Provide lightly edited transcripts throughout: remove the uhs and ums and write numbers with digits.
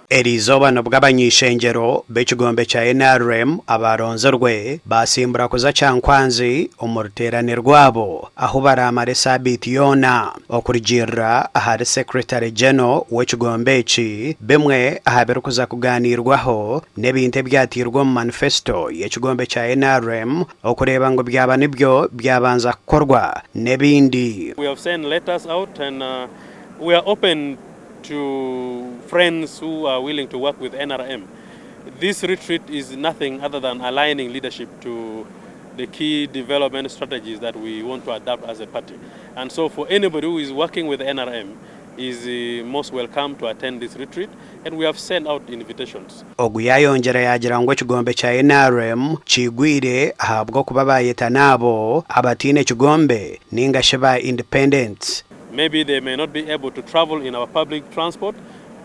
Eriizooba nibwo abany'eishengyero b'ekigombe kya NRM abaronzirwe basimbura kuza Kyankwanzi omu ruteerane rwabo ahu baraamare esaabiiti yoona. Okurugiirira ahari Secretary General w'ekigombe eki, bimwe aha birikuza kugaaniirwaho n'ebintu ebyateirwe omu manifesto y'ekigombe kya NRM okureeba ngu byaba nibyo byabanza kukorwa n'ebindi. We have sent letters out and we are open to friends who are willing to work with NRM. This retreat is nothing other than aligning leadership to the key development strategies that we want to adapt as a party. And so for anybody who is working with NRM is most welcome to attend this retreat and we have sent out invitations. Ogu yayongyera yaagira ngu ekigombe kya NRM kiigwire ahabw'okuba baayeta n'abo abataine kigombe ninga shi ba independents. Maybe they may not be able to travel in our public transport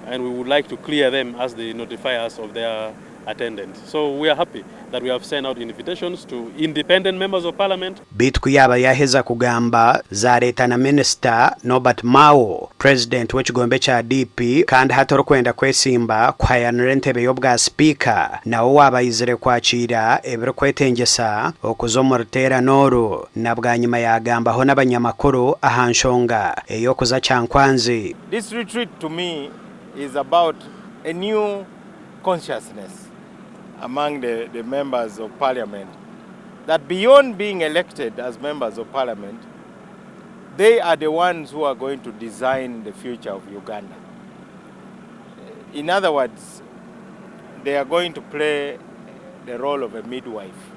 and we would like to clear them as they notify us of their attendance. So we are happy that we have sent out invitations to independent members of parliament. Beitu ku yaaba yaaheza kugamba, zareeta na Minisita Norbert Mao, Purezidenti w'ekigombe kya DP kandi hati orikwenda kwesimba kuhayanira entebe y'obwa sipiika nawe owaaba aizire kwakiira ebirikwetengyesa okuza omu ruteerane oru na bwanyima yaagambaho n'abanyamakuru aha nshonga ey'okuza Kyankwanzi. This retreat to me is about a new consciousness among the, the members of parliament that beyond being elected as members of parliament, they are the ones who are going to design the future of Uganda. In other words, they are going to play the role of a midwife.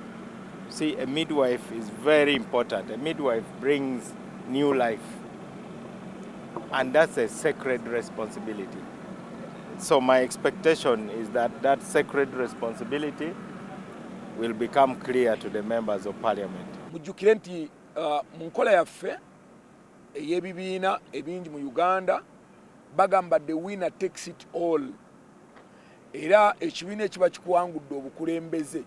See, a midwife is very important. A midwife brings new life. And that's a sacred responsibility. So my expectation is that that sacred responsibility will become clear to the members of parliament. Mujjukire nti mu nkola yaffe ey'ebibiina ebingi mu Uganda bagamba the winner takes it all, era ekibiina ekiba kikuwangudde obukulembeze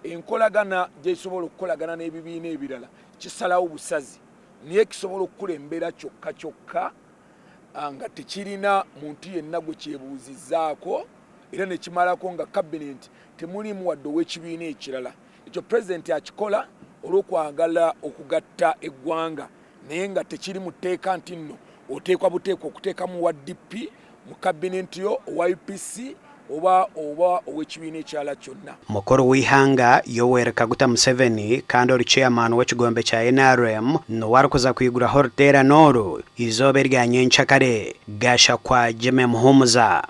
enkolagana gyekisobola okukolagana n'ebibiina ebirala kisalawo busazi, naye kisobola okukulembera kyokka kyokka nga tekirina muntu yenna gwe kyebuuzizzaako era ne kimalako nga kabinenti temuliimu wadde ow'ekibiina ekirala. Ekyo pulezidenti akikola olw'okwagala okugatta eggwanga naye nga tekiri mu tteeka nti nno oteekwa buteekwa okuteekamu owa DP mu kabinenti yo, owa UPC oba oba ow'ekibiina ekirala kyonna. Mukuru w'eihanga Yoweri Kaguta Museveni kandi ori Chairman w'ekigombe kya NRM niwe arikuza kwiguraho oruteerane oru eizooba erya nyencakare. Gashakwa Jimmy Muhumuza.